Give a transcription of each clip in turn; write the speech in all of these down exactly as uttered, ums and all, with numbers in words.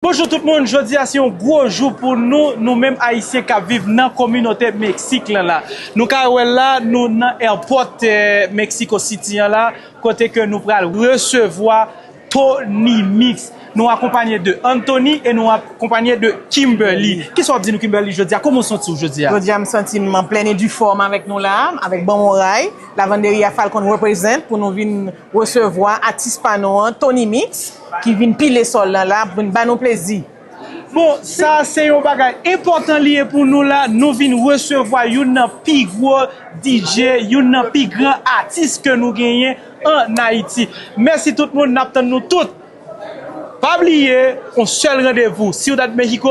Bonjou tout moun, jodi a se yon gwo jou pou nou, nou menm Ayisyen k ap viv nan kominote Meksik lan la. Nou ka wè l la, nou nan airport eh, Mexico City an la, kote ke nou pral resevwa Tony Mix. Nou akonpanye de Anthony e nou akonpanye de Kimberly. Kisa w ap di nou, Kimberly, jodi a? Kòman w santi w jodi a? Jodi a, m santi m an plèn e di fòm avèk nou la, avèk Bon Moray, Lavanderia Falcon represent pou nou vin resevwa atis pa nou an, Tony Mix, ki vin pile sòl lan la, pou vin ba nou plezi. Bon, sa se yon bagay enpòtan li ye pou nou la. Nou vin resevwa youn nan pi gwo D J, youn nan pi gran atis ke nou genyen ann Ayiti. Mèsi tout moun, n ap tann nou tout. Pa bliye, yon sèl randevou, Ciudad Mexico,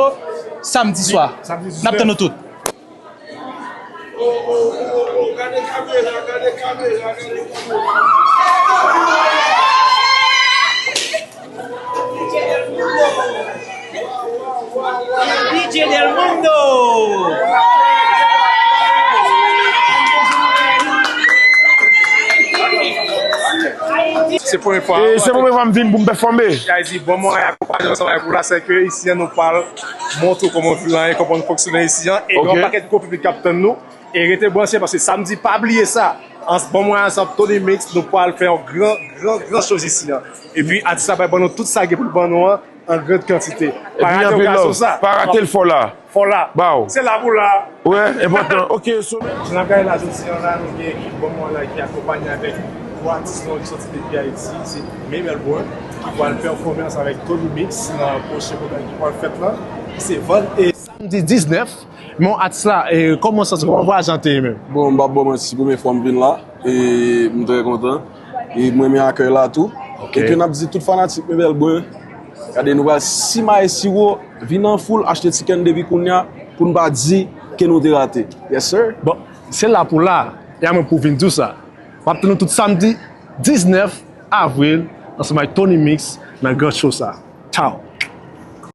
samdi swa. N ap tann nou tout. Oh, oh, oh, oh, oh, gade kamera, gade kamera, gade kamera. D J del mundo! Se premye fwa. E se premye fwa m vin pou m pèfòme. Bon, mwen akonpanye ansanm avèk ou la, se ke isi an nou pral montre w kòman vil lan ye, kòman l fonksyone isi an, e gen yon pakèt gwo piblik k ap tann nou. E rete branche paske samdi, pa bliye sa. An, bon, mwen ansanm Tony Mix, nou pral fè yon gran, gran, gran choz isi an. Epi atis la pral ban nou tout sa gen pou l ban nou an, an gran kantite. Pa rate okazyon sa. Pa rate l fò la. Fò la. Ba w. Se la pou la. Wè, enpòtan. Ok, so. Jan n ap gade la jodi an la, nou gen ekip Bon Moray la ki akonpanye avèk twa atis nou ki soti depi Ayiti, se Mabel Brun, ki pral pèfòme ansanm avèk Tony Mix nan pwochen konba ki pral fèt la, ki se vann e samdi diznèf. Men atis la, e, kòman w santi w? Kòman vwayaj lan te ye menm? Bon, m p ap ba w manti, premye fwa m vin la, e m trè kontan. E m renmen akèy la tou. Ok. Epi n ap di tout fanatik Mabel Brun, gade nou pral simaye siwo, vin an foul, achte tikè n depi kounye a, pou n pa di ke nou te rate. Yes sir. Bon, se la pou la, e a mwen pou vin di w sa. M ap tann nou tout samdi diznèf avril ansanm ak Tony Mix nan gran show sa. Tchao.